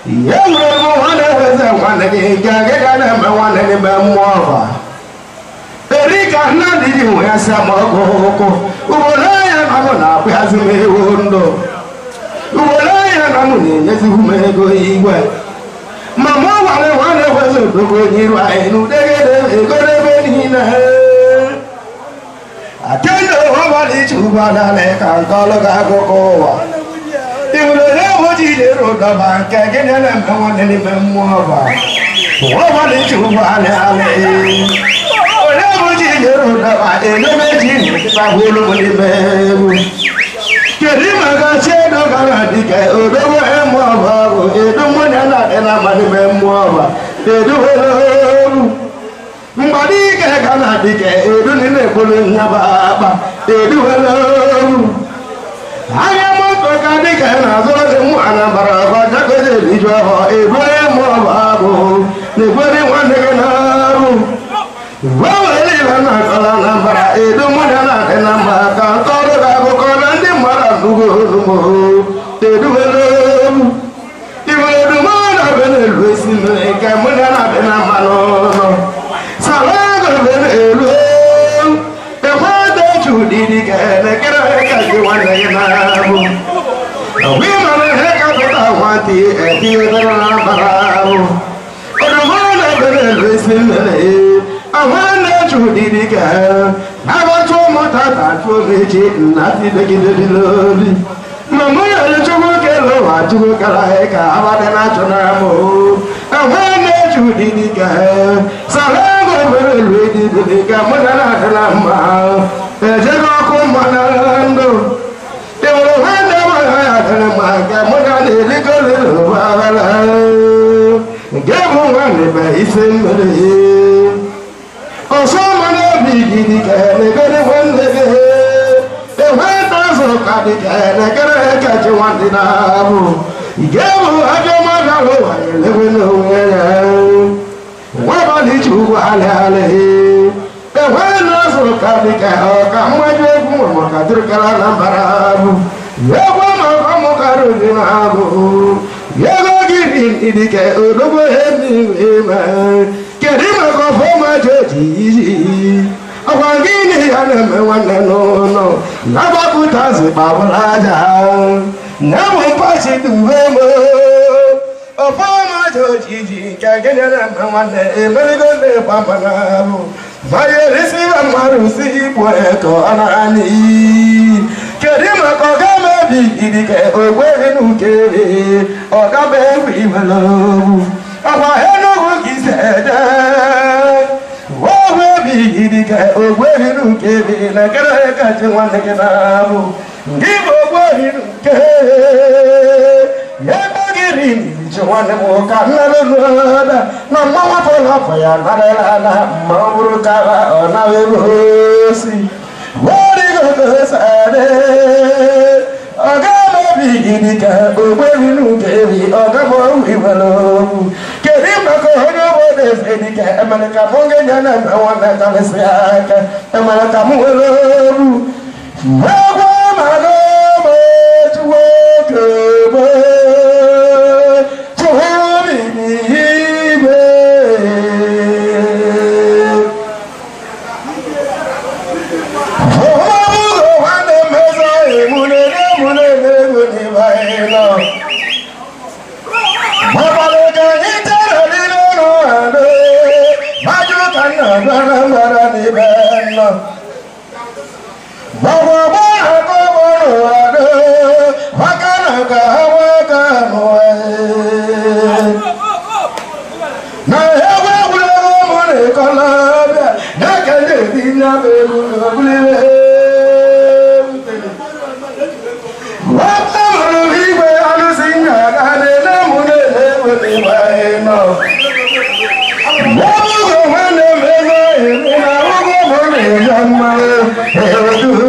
Enwere m Nwanne eze nwanne gị nke gị ga na-eme nwanne n'ime mmụọ ọba. Eri ka Nnamdị ji nwee sị m ọgụ ụkwụ ugboro ya na mụ na-akpịazi m ewu ndụ, ugboro ya na mụ na-enyezikwu m ego igwe. Ma mụ gwara nwanne eze odogwu onye iru anyị na udegede ego n'ebe niile. Akende ọbalị iche ugbo ala ka nke ọlụ gị akụkọ ụwa. Ihụrụ onye bụ ji jere ụdọba nke gị na-eme nwanne n'ime mmụọ ọba. Ọbalị iche ugbo ala ala onye bụ ji jere ụdọba elebe ji nkịta gwụrụ m n'ime egwu. Kedu maka chiedo gara dịka odogwu mmụọ ọba bụ edu nwunye na-adị na mma n'ime mmụọ ọba eduwere oru mgbadike ga na dịka edu niile ekwuru nyaba akpa eduwere oru ahịa moto ka dịka na-azụrụ dị mụ anambara ọba jagoje eriju ọhọ ebu onye mmụọ ọba bụ na-ekwere nwanne gị na-arụ wewere ibe na akọla anambara edu nwunye na-adị na mma ka nke ọrụ gị akụkọ na ndị mmadụ anụgo ozugbo eduwere oru iwere dumana bene elu esi mmiri nke mụ na na-adị na mma n'ụlọ salago bene elu enweta udidi ka elekere ka gị nwanne gị na-abụ ọgwụ ịmara ihe kapụta nwata etinyetara na bara ahụ odumana bene elu esi mmiri nwanne chudidi ka abatụ ụmụta tatu omechi nna tidegide n'obi. Mama ya chukwu kele ụwa chukwu kara ka abadị na-achọ na mụ nwanne chudidi ka salago bere elu edidi ka mụ na na-adị na mma ejego ọkụ mma na ndụ ịhụrụ nwanne m ya adịrị mma ka mụ na na-elikọ lere aghara nke bụ nwanne bụ isi mmiri ọsọ mana obi gidi ka elekere nwanne gị enweta azụ ka dị ka elekere kachi nwanne na-abụ nke bụ ajọ mmadụ ahụ ụwa elewe n'onwe ya nwabalị ji ugwu alị alị enwe na-azụ ka dị ka ọka mmaju egwu maka dịrịkara na mbara abụ egwu maka ọmụkara ụdị na-abụ ego gị dị ka odogbo eme. Kedu maka ọfọma ji iji ọkwa gịnị ya na-eme nwanne n'ụlọ na-agbapụta zikpabụla aja na bụ mpachi dube m ọfọma ji nke gịnị na-eme nwanne emerigo na-egba na abụ mayerisi mmadụ si igbo ka ọ na-anyị. Kedu maka ọga mebi idike ogbeghị n'ukere ọga mebi iwere ogbu ọkwa Enugu ka isi eje ogwe bi idike ogbeghị n'ukere na kere kachi nwanne gị na-abụ ndị bụ ogbeghị n'uke ebe gị ri nwanne m ka nnalụlụda na mmanwụ fọrọ afọ ya narịla na ma ọ bụrụ ka ọ naghị osi wọrịgogosade ọga mebi gidi ka ogbeghị n'ukebi ọga ma iwere ogbu. Kedu maka onye obodo eze dịka emere ka mụ gị nye na-eme nwanne karịsịa aka emere ka m were ogbu egwu mago tuwokebe tuwori n'igwe. Ọmụgwọ nwanne m eze emune emune ego n'ịba ịnọ. Ọbalị ka anyị tere n'ile n'ụwa Majụ ka nna gwara mbara n'ebe nọ. Gbagwagba akọbọ n'ụwa maka na ka ha nwaka n'ụwa. Na egwu egwuregwu ụmụ na-ekọlọbịa na-eke ndị nyabụ egwu n'obulire. Wọ́pọ̀ mụrụ igwe alụsị nyaga na-ele mụ na-ele egwu n'ịgba ịnọ. Wọ́pụgo nwanne m ego emi na ụgwọ mụ na-eme mma edu.